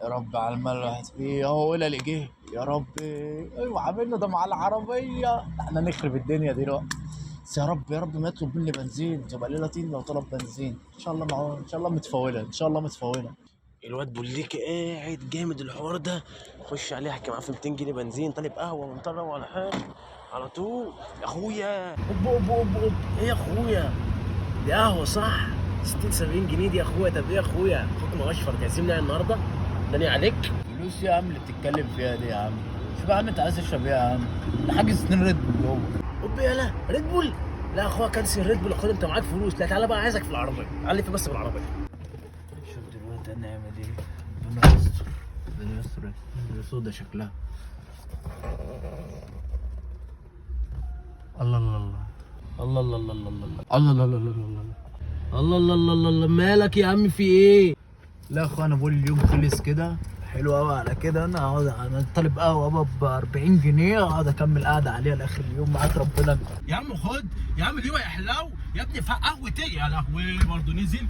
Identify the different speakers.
Speaker 1: يا رب على المال الواحد فيه اهو ولا اللي جه. يا رب ايوه عاملنا ده مع العربية، احنا نخرب الدنيا دلوقتي. بس يا رب يا رب ما يطلب مني بنزين، تبقى ليلة طين لو طلب بنزين. ان شاء الله معاه، ان شاء الله متفوله، ان شاء الله متفوله.
Speaker 2: الواد بوليكي قاعد جامد الحوار ده، خش عليه احكي معاه في 200 جنيه بنزين، طالب قهوة من طرة ولا حاجة على طول. يا اخويا اوب اوب اوب اوب، ايه يا اخويا دي قهوة صح؟ 60 70 جنيه دي يا اخويا. طب ايه يا اخويا، اخوك مغشفر تعزمني النهارده؟ داني عليك.
Speaker 1: فلوس يا عم اللي بتتكلم فيها دي يا عم؟ شوف يا عم انت عايز تشرب ايه يا عم؟ انا حاجز 2 Red Bull جوه.
Speaker 2: اوب يلا Red Bull. لا يا اخويا cancel Red Bull، خد انت معاك فلوس. لا تعالى بقى عايزك في العربية، علي في بس بالعربية.
Speaker 1: شوف دلوقتي هنعمل ايه. ربنا يستر، ربنا يستر. سودا شكلها. الله الله الله
Speaker 2: الله الله الله الله
Speaker 1: الله الله الله الله
Speaker 2: الله الله الله الله الله، مالك يا عم في ايه؟
Speaker 1: لا يا اخويا انا بقول اليوم خلص كده حلو قوي على كده. انا هقعد، انا طالب قهوة ب 40 جنيه، اقعد اكمل قاعدة عليها لاخر اليوم معاك ربنا.
Speaker 2: يا عم خد يا عم، اليوم هيحلو يا ابني. قهوة ايه يا لهوي، برضه نزل.